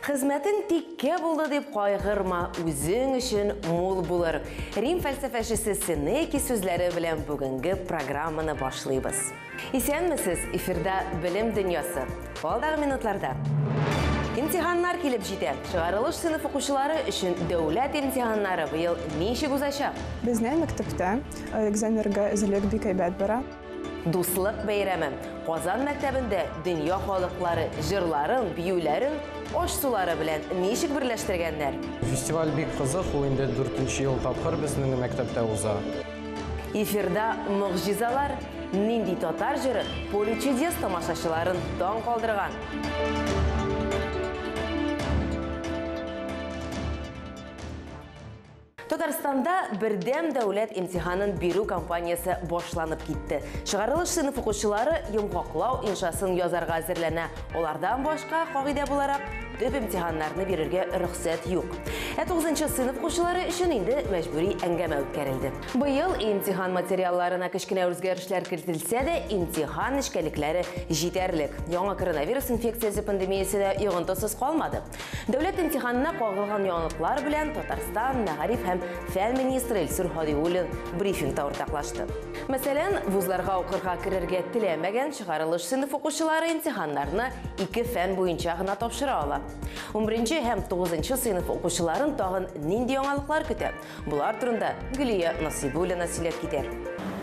Хезмәтең тиккә булды дип кайгырма, үзең өчен мул булыр. Рим фәлсәфәчесе Сенеки сүзләре белән бүгенге программаны башлыйбыз. Исәнмесез, эфирда Белем дөньясы. Алдагы минутларда. Имтиханнар килеп җитә. Чыгарылыш сыйныф укучылары өчен дәүләт имтиханнары быел ничек узачак? Безнең мәктәптә экзаменнарга әзерлек бик әйбәт бара. Дуслык бәйрәме. Казан мәктәбендә дөнья халыклары җырларын, биюләрен аш-сулары белән ничек берләштергәннәр? Фестиваль бик кызык, ул инде дүртенче ел тапкыр безнең мәктәптә уза. Эфирда могҗизалар. Нинди татар җыры Поле чудес тамашачыларын таң калдырган? Татарстанда бердәм дәүләт имтиханын бирү кампаниясе башланып китте. Чыгарылыш сыйныф укучылары йомгаклау иншасын язарга әзерләнә. Алардан башка, кагыйдә буларак, төп имтиханнарны бирергә рөхсәт юк. Ә 9 сыйныф укучылары өчен инде мәҗбүри әңгәмә үткәрелде. Быел имтихан материалларына кечкенә үзгәрешләр кертелсә дә, имтихан нечкәлекләре җитәрлек. Яңа коронавирус инфекциясе пандемиясе дә йогынтысыз калмады. Дәүләт имтиханына кагылган яңалыклар белән Татарстан мәгариф һәм фән министры Илсур Һадиуллин брифингта уртаклашты. Мәсәлән, вузларга укырга керергә теләмәгән чыгарылыш сыйныф укучылары имтиханнарны ике фән буенча гына тапшыра ала. 11 һәм 9 сыйныф укучыларын тагын нинди яңалыклар көтә? Болар турында Гөлия Насыйбуллина сөйләп китәр.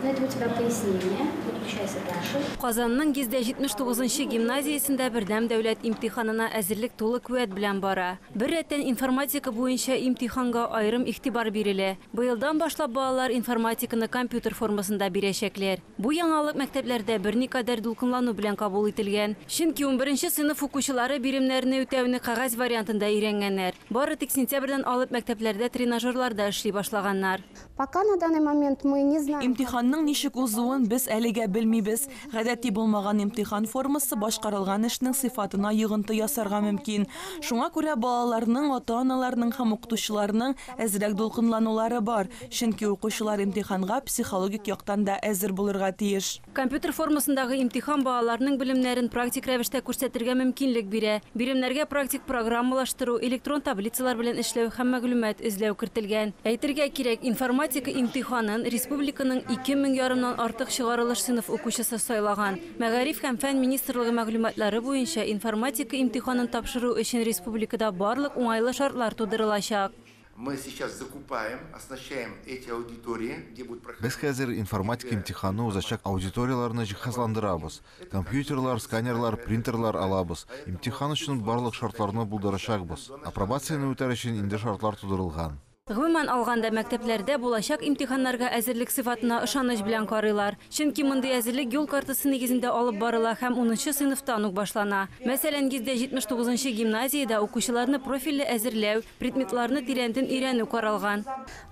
Ну, это у тебя пояснение. Выключайся дальше. Казанның 179 гимназиясендә бердәм дәүләт имтиханына әзерлек тулы куәт белән бара. Бер рәттән информатика буенча имтиханга аерым игътибар бирелә. Быелдан башлап балалар информатиканы компьютер формасында бирәчәкләр. Бу яңалык мәктәпләрдә берникадәр дулкынлану белән кабул ителгән. Чөнки 11 сыйныф укучылары биремнәрне үтәүне кәгазь вариантында өйрәнгәннәр. Бары тик сентябрьдән алып мәктәпләрдә тренажерларда эшли башлаганнар. Пока на данный момент мы не знаем. Имтиханның ничек узуын без әлегә белмибез. Гадәти булмаган имтихан формасы башкарылган эшнең сыйфатына йогынты ясарга мөмкин. Шуңа күрә балаларның, ата-аналарның һәм укытучыларның әзрәк дулкынланулары бар. Чөнки укучылар имтиханга психологик яктан да әзер булырга тиеш. Компьютер формасындагы имтихан балаларның белемнәрен практик рәвештә күрсәтергә мөмкинлек бирә. Биремнәргә практик программалаштыру, электрон таблицалар белән эшләү һәм мәгълүмат эзләү кертелгән. Әйтергә кирәк, информатика имтиханын республиканың 2 мең ярымнан артык чыгарылыш сыйныф укучысы сайлаган. Мәгариф һәм фән министрлыгы мәгълүматлары буенча информатика имтиханын тапшыру өчен республикада барлык уңайлы шартлар тудырылачак. Мы сейчас закупаем, оснащаем эти аудитории, где будут проходить. Без хәзер информатика имтиханы узачак аудиторияләрне җиһазландырабыз. Компьютерлар, сканерлар, принтерлар алабыз. Имтихан өчен барлык шартларны булдырачакбыз. Апробацияне үтәр өчен инде шартлар тудырылган. Гомумән алганда, мәктәпләрдә булачак имтиханнарга әзерлек сыйфатына ышаныч белән карыйлар. Чөнки мондый әзерлек юл картасы нигезендә алып барыла һәм 10 сыйныфтан ук башлана. Мәсәлән, 179 гимназиядә укучыларны профильле әзерләү, предметларны тирәнтен өйрәнү каралган.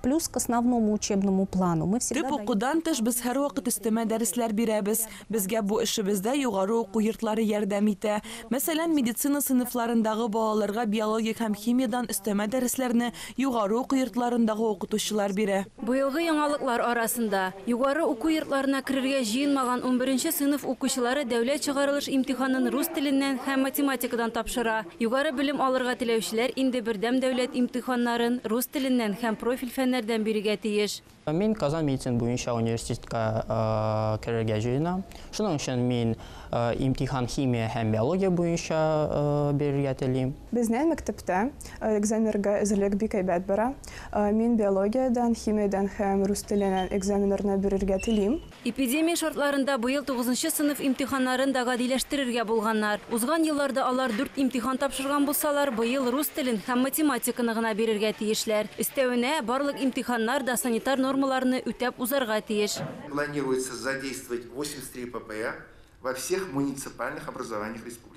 Плюс к основному учебному плану мы всегда Төп укудан тыш без һәрвакыт өстәмә дәресләр бирәбез. Безгә бу эшебездә югары уку йортлары ярдәм итә. Мәсәлән, медицина сыйныфларындагы балаларга биология һәм химиядан өстәмә дәресләрне югары уку йортларындагы укытучылар бирә. Быелгы яңалыклар арасында югары уку йортларына керергә җыенмаган 11 сыйныф укучылары дәүләт чыгарылыш имтиханын рус теленнән һәм математикадан тапшыра. Югары белем алырга теләүчеләр инде бердәм дәүләт имтиханнарын рус теленнән һәм профиль фәннәрдән бирергә тиеш. Мин Казан медицина буенча университетка керергә җыенам. Шуның өчен мин имтихан химия һәм биология буенча бирергә телим. Безнең мәктәптә экзаменнарга әзерлек бик әйбәт бара. Мин биологиядән, химиядән һәм рус теленнән экзаменнарны бирергә телим. Эпидемия шартларында быел 9 сыйныф имтиханнарын да гадиләштерергә булганнар. Узган елларда алар 4 имтихан тапшырган булсалар, быел рус телен һәм математиканы гына бирергә тиешләр. Өстәвенә, барлык имтиханнар да санитар нормаларны үтәп узарга тиеш. Планируется задействовать 83 ППА во всех муниципальных образованиях республики.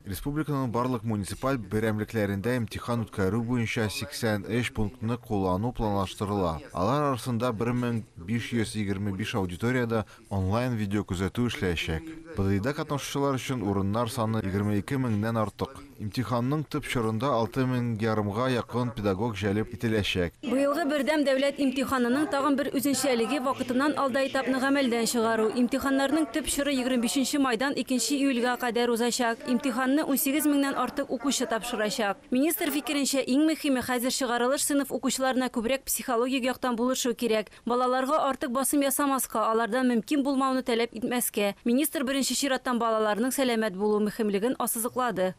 Республиканың барлык муниципаль берәмлекләрендә имтихан үткәрү буенча 83 пунктны куллану планлаштырыла. Алар арасында 1525 аудиторияда онлайн видеокүзәтү эшләячәк. БДИда катнашучылар өчен урыннар саны 22 меңнән артык. Имтиханның төп чорында 6,5 меңгә якын педагог җәлеп ителәчәк. Быелгы бердәм дәүләт имтиханының тагын бер үзенчәлеге вакытыннан алда этапны гамәлдән чыгару. Имтиханнарның төп чоры 25 майдан 2 июльгә кадәр узачак. Имтиханны 18 меңнән артык укучы тапшырачак. Министр фикеренчә, иң мөһиме хәзер чыгарылыш сыйныф укучыларына күбрәк психологик яктан булышу кирәк. Балаларга артык басым ясамаска, алардан мөмкин булмауны таләп итмәскә. Министр беренче чираттан балаларның сәламәт булу мөһимлеген ассызыклады.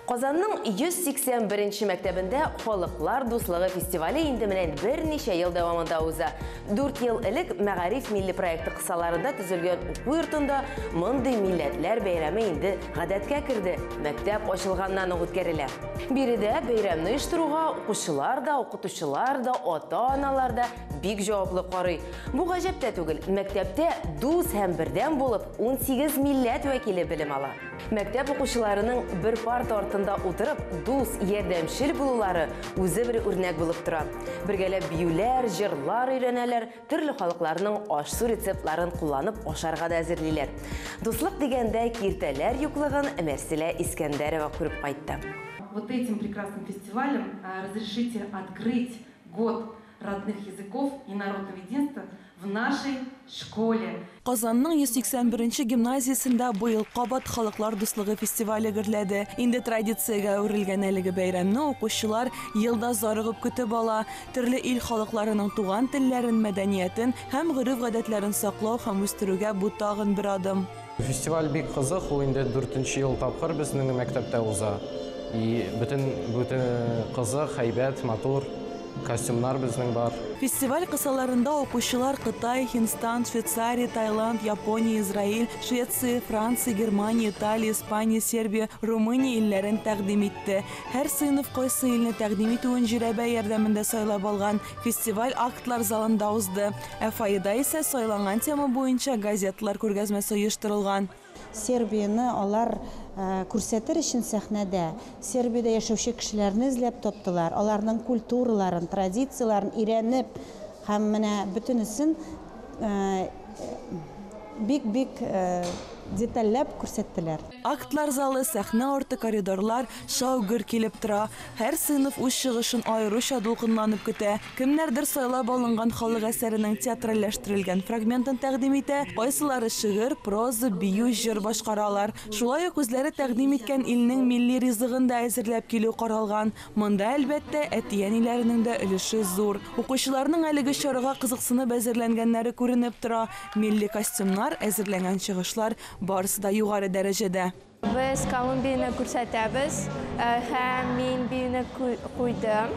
Казанның 181 мәктәбендә Халыклар дуслыгы фестивале инде менә берничә ел дәвамында уза. 4 ел элек Мәгариф милли проекты кысаларында төзелгән уку йортында мондый милләтләр бәйрәме инде гадәткә керде. Мәктәп ачылганнан ук үткәрелә. Биредә бәйрәмне оештыруга укучылар да, укытучылар да, ата-аналар да бик җаваплы карый. Бу гаҗәп тә түгел. Мәктәптә дус һәм бердәм булып 18 милләт вәкиле белем ала. Мәктәп укучыларының бер парта артында утырып, дус, ярдәмчел булулары үзе бер үрнәк булып тора. Бергәләп биюләр, җырлар өйрәнәләр, төрле халыкларның аш-су рецептларын кулланып ашарга да әзерлиләр. Дуслык дигәндә киртәләр юклыгын Мәрсилә Искәндәрова күреп кайтты. Вот этим прекрасным фестивалем разрешите открыть год родных языков и народного единства в нашей школе. Казанның 181 гимназиясендә быел кабат Халыклар дуслыгы фестивале гөрләде. Инде традициягә әверелгән әлеге бәйрәмне укучылар елда зарыгып көтеп ала. Төрле ил халыкларының туган телләрен, мәдәниятен һәм гореф-гадәтләрен саклау һәм үстерүгә бу тагын бер адым. Фестиваль бик кызык, ул инде 4 ел тапкыр безнең мәктәптә уза. И бөтен кызык, һәйбәт, матур костюмнар безнең бар. Фестиваль кысаларында укучылар Кытай, Һиндстан, Швейцария, Таиланд, Япония, Израиль, Швеция, Франция, Германия, Италия, Испания, Сербия, Румыния илләрен тәкъдим итте. Һәр сыйныф кайсы илне тәкъдим итүен жирәбә ярдәмендә сайлап алган. Фестиваль актлар залында узды. Ә фойеда исә сайланган тема буенча газеталар күргәзмәсе оештырылган. Сербияне алар күрсәтер өчен сәхнәдә Сербиядә яшәүче кешеләрне эзләп таптылар, аларның культураларын, традицияларын өйрәнеп һәм менә бөтенесен бик-бик детальләп күрсәттеләр. Актлар залы, сәхнә арты, коридорлар шау-гөр килеп тора. Һәр сыйныф үз чыгышын аеруча дулкынланып көтә. Кемнәрдер сайлап алынган халык әсәренең театральләштерелгән фрагментын тәкъдим итә, кайсылары шигырь, проза, бию, җыр башкаралар. Шулай ук үзләре тәкъдим иткән илнең милли ризыгын да әзерләп килү каралган. Монда, әлбәттә, әти-әниләренең дә өлеше зур. Укучыларның әлеге чарага кызыксынып әзерләнгәннәре күренеп тора. Милли костюмнар, әзерләнгән чыгышлар барысы да югары дәрәҗәдә. Без Колумбияне күрсәтәбез һәм мин биюне куйдым.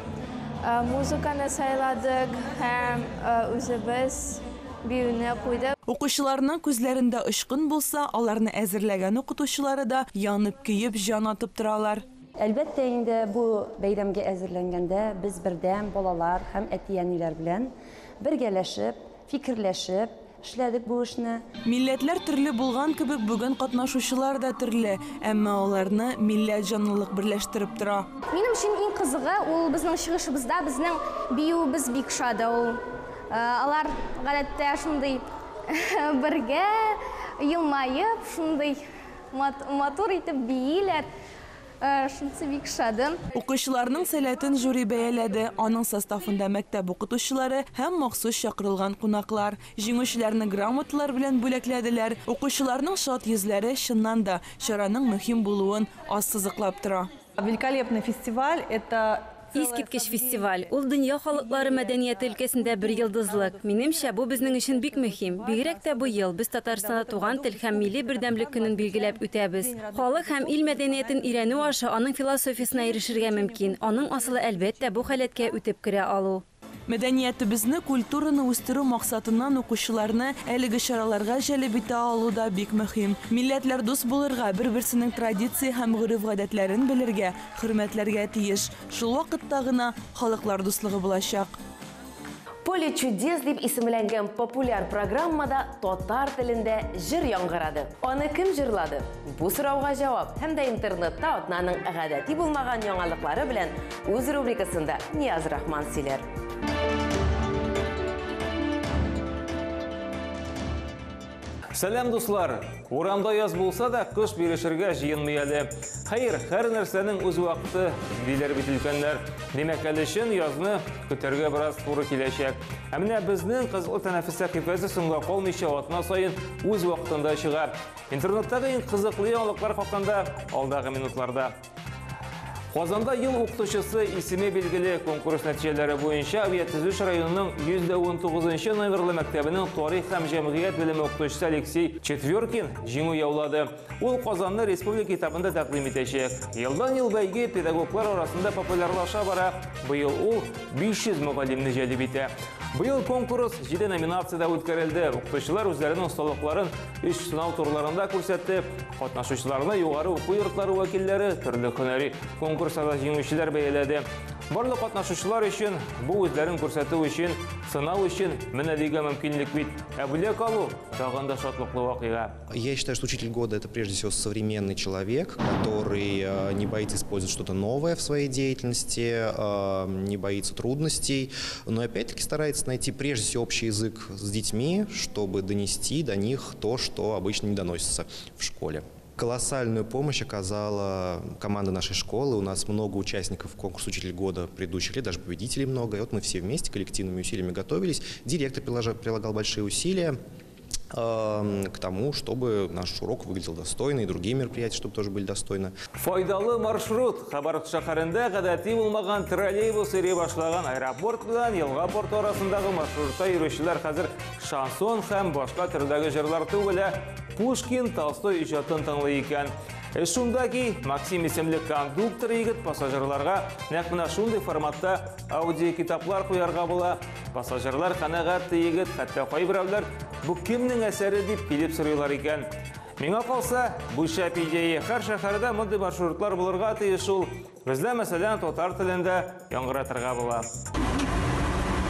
Музыканы сайладык һәм үзебез биюне куйдык. Укучыларның күзләрендә очкын булса, аларны әзерләгән укытучылары да янып-көеп җан атып торалар. Әлбәттә инде бу бәйрәмгә әзерләнгәндә без бердәм балалар һәм әти-әниләр белән бергәләшеп, фикерләшеп эшләдек бу эшне. Милләтләр төрле булган кебек бүген катнашучылар да төрле, әмма аларны милләт җанлылык берләштереп тора. Минем өчен иң кызыгы ул безнең чыгышыбызда безнең биюебез бик ошады. Ул алар гадәттә шундый бергә елмаеп, шундый матур итеп бииләр. Шунысы бик ошады. Укучыларның сәләтен жюри бәяләде. Аның составында мәктәп укытучылары һәм махсус чакырылган кунаклар. Җиңүчеләрне грамоталар белән бүләкләделәр. Укучыларның шат йөзләре чыннан да чараның мөһим булуын ассызыклап тора. Великолепный фестиваль это Искиткеч фестиваль. Ул дөнья халыклары мәдәнияте өлкәсендә бер йолдызлык. Минемчә, бу безнең өчен бик мөһим. Бигрәк тә быел без Татарстанда туган тел һәм милли бердәмлек көнен билгеләп үтәбез. Халык һәм ил мәдәниятен өйрәнү аша аның философиясенә ирешергә мөмкин. Аның асылы әлбәттә бу халәткә үтеп керә алу. Мәдәниятебезне, культураны үстерү максатыннан укучыларны әлеге чараларга җәлеп итә алу да бик мөһим. Милләтләр дус булырга, бер-берсенең традиция һәм гореф-гадәтләрен белергә, хөрмәтләргә тиеш. Шул вакытта гына халыклар дуслыгы булачак. Поле чудес дип исемләнгән популяр программада татар телендә җыр яңгырады. Аны кем җырлады? Бу сорауга җавап һәм дә интернетта атнаның гадәти булмаган яңалыклары белән үз рубрикасында Нияз Рахман сөйләр. Сәлам, дуслар! Урамда яз булса да, кыш бирешергә җыенмый әле. Хәер, һәр нәрсәнең үз вакыты, диләр бит өлкәннәр. Димәк, әле чын язны көтәргә бераз туры киләчәк. Ә менә безнең Кызыл тәнәфес сәхифәсе соңга калмыйча атна саен үз вакытында чыга. Интернеттагы иң кызыклы яңалыклар хакында алдагы минутларда. Казанда ел укытучысы исеме билгеле. Конкурс нәтиҗәләре буенча Авиатөзелеш районының 119 номерлы мәктәбенең тарих һәм җәмгыять белеме укытучысы Алексей Четверкин җиңү яулады. Ул Казанны республика этабында тәкъдим итәчәк. Елдан-ел бәйге педагоглар арасында популярлаша бара. Быел ул 500 мөгаллимне җәлеп итә. Быел конкурс 7 номинациядә үткәрелде. Укытучылар үзләренең осталыкларын өч сынау турларында күрсәтте. Катнашучыларны югары уку йортлары вәкилләре, төрле һөнәри конкурсларда җиңүчеләр бәяләде. Барлык катнашучылар өчен бу үзләрен күрсәтү өчен, сынау өчен менә дигән мөмкинлек бит. Ә бүләк алу тагын да шатлыклы вакыйга. Я считаю, что учитель года – это прежде всего современный человек, который не боится использовать что-то новое в своей деятельности, не боится трудностей, но опять-таки старается найти прежде всего общий язык с детьми, чтобы донести до них то, что обычно не доносится в школе. Колоссальную помощь оказала команда нашей школы. У нас много участников конкурса «Учитель года» предыдущих лет, даже победителей много. И вот мы все вместе коллективными усилиями готовились. Директор прилагал большие усилия к тому, чтобы наш урок выглядел достойно, и другие мероприятия, чтобы тоже были достойны. Файдалы маршрут. Хабаровск шәһәрендә гадәти булмаган троллейбус йөри башлаган. Аэропорт белән елга порты арасындагы маршрутта йөрүчеләр хәзер шансон һәм башка төрдәге җырлар түгел, ә Пушкин, Толстой иҗатын тыңлый икән. Эш шунда ки, Максим исемле кондуктор егет пассажирларга нәкъ менә шундый форматта аудиокитаплар куярга була. Пассажирлар канәгать егет, хәтта кайберәүләр бу кемнең әсәре дип килеп сорыйлар икән. Миңа калса, бу шәп идея. Һәр шәһәрдә мондый маршрутлар булырга тиеш ул. Бездә, мәсәлән, татар телендә яңгыратырга була.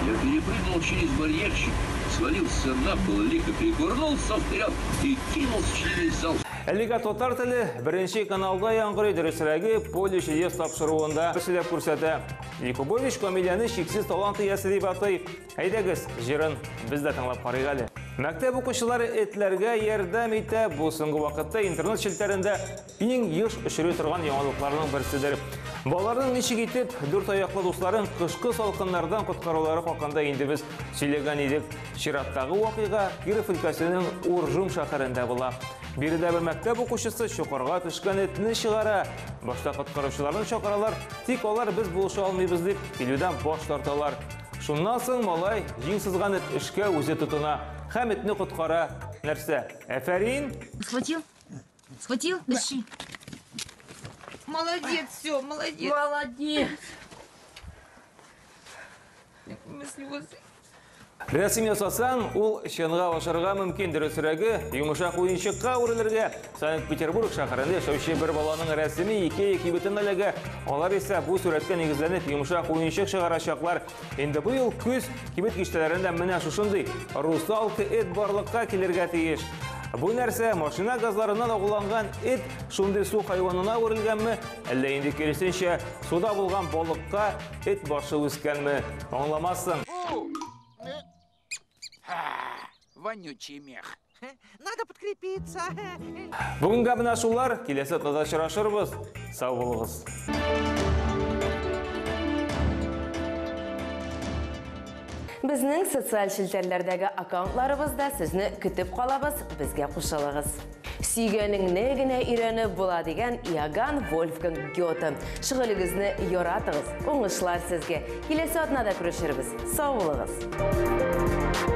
Я перепрыгнул через барьерчик, свалился на пол, лихо перекувырнулся вперед и кинулся через зал. Әлегә татар теле беренче каналда яңгырый, дөресрәге, Поле чудес тапшыруында сөйләп күрсәтә. Якубович Камиляны чиксез талант иясе дип атый. Әйдәгез, җырын без дә тыңлап карыйк әле. Мәктәп укучылары этләргә ярдәм итә. Бу соңгы вакытта интернет челтәрендә иң еш очрый торган яңалыкларның берседер. Балаларның ничек итеп дүрт аяклы дусларын кышкы салкыннардан коткарулары хакында инде без сөйләгән идек. Чираттагы вакыйга Киров өлкәсенең Уржум шәһәрендә була. Биредә бер мәктәп укучысы чокырга төшкән этне чыгара. Башта коткаручыларны чакыралар, тик алар без булыша алмыйбыз дип килүдән баш тарталар. Шуннан соң малай җиң сызганып эшкә үзе тотына һәм этне коткара. Нәрсә? Афәрин! Схватил? Схватил? Дыши. Молодец, все, молодец. Молодец. Слезы. Рәсем ясасаң, ул чынга ашырга мөмкин, дөресрәге, йомшак уенчыкка әверелергә. Санкт-Петербург шәһәрендә яшәүче бер баланың рәсеме Икея кибетенә эләгә. Алар исә бу сурәткә нигезләнеп йомшак уенчык чыгарачаклар. Инде быел көз кибет киштәләрендә менә шушындый русалка эт барлыкка килергә тиеш. Бу нәрсә машина газларыннан агуланган эт шундый су хайванына әверелгәнме, әллә инде киресенчә суда булган балыкка эт башы үскәнме? Аңламассың. Вонючий мех. Надо подкрепиться. Бүгенгә менә шулар. Киләсе атнада очрашырбыз. Сау булыгыз. Безнең социаль челтәрләрдәге аккаунтларыбызда сезне көтеп калабыз, безгә кушылыгыз. Сөйгәнеңне генә өйрәнеп була дигән Иоганн Вольфганг Гёте. Шөгылегезне яратыгыз, уңышлар сезгә. Киләсе атнада күрешербез. Сау булыгыз.